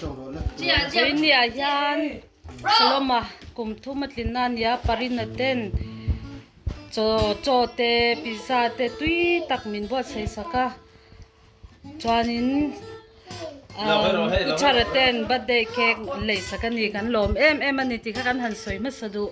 Vawinia hian Saloma kum thum a tlinna a nia Parina ten chaw chaw te pizza te tui tak min buatsaih sak a chuanin Pu Chhara ten birthday cake an lei sak a ni kan lawm em em a ni tih kha kan han sawi hmasa duh.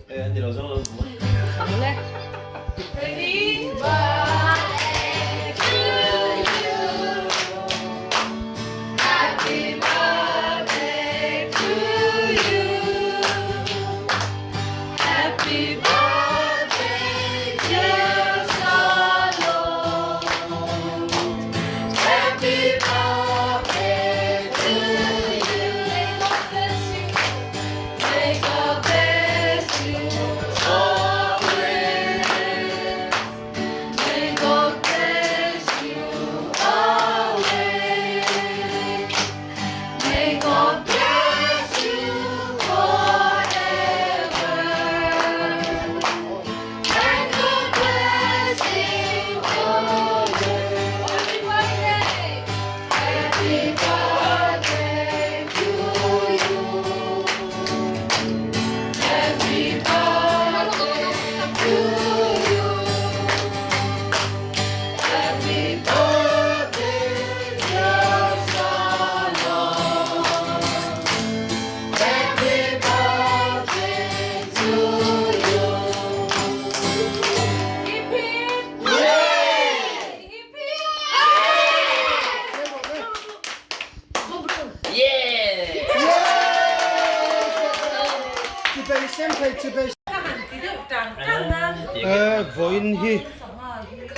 Vawiin hi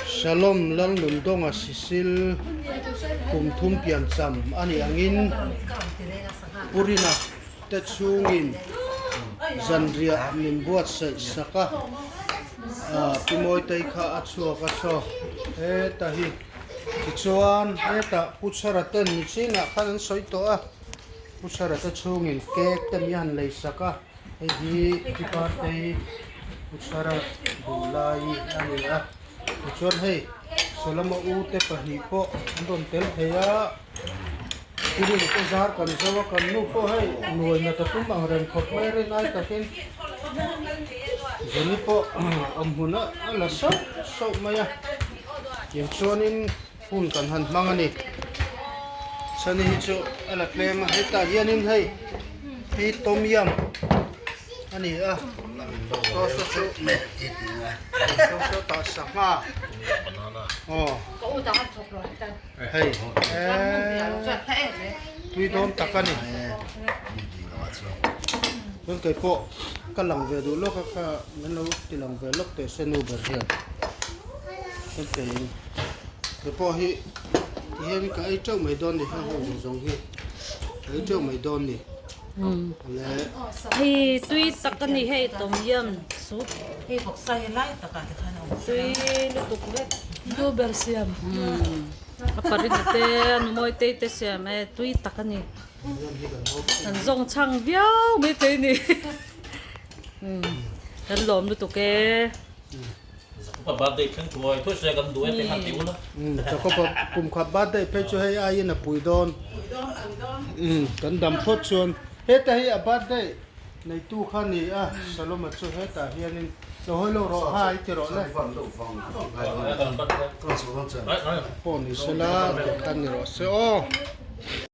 Shalom Lalnundawnga Sisil kum thum piancham a nih angin Purina te chhungin zanriah min buatsaih sak a, Pi Mawitei kha a chhuak a saw heta hi tichuan hetah Pu Chhara ten nichinah khan an sawi tawh a, Pu Chhara te chhungin cake te mi han lei sak a, hei hi Pi Partei Pu Chhara duhlai a ni a, tichuan hei Solama u te pahnih pawh an rawn tel thei a. Thilin te zar kan zo a, kan nu pawh hei nuai nat a tum ang reng khawp mai rin ai takin Jenny pawh awm hmun a la sauh sauh mai a, tiang chuanin hun kan han hmang a ni. Chhani hi chu a la tlem a, hetah hianin hei hi tom yam a ni a, saw saw chu saw saw tah sangha aw. Hei tui dawn tak a ni. Chuan kei pawh ka lang ve duh lawk a kha min lo ti lang ve lawk teh se nu ber hian. Chuan kei kei pawh hi ti hian ka ei teuh mai dawn ni heng ho zawng zawng hi ka ei teuh mai dawn ni. Hei tui tak a ni hei tom yum soup. Hei vawksa hi lai takah te khan a awm Tui lutuk vek. Du ber siam. A parina te a nu mawi tei te siam e tui tak a ni. Kan zawng chhang viau mai thei ni. Kan lawm lutuk e. Jacob-a birthday thleng thuai thuai se kan duh e tih khan ti ula. Jacob-a kum khat birthday phei chu hei aiin a pui dawn. Kan dam phawt chuan heta hi a birthday neitu kha ni a, Saloma chu hetah hianin lo hawi lo rawh ha i ti rawh le. Pawh ni sela tih khan ni rawh se aw.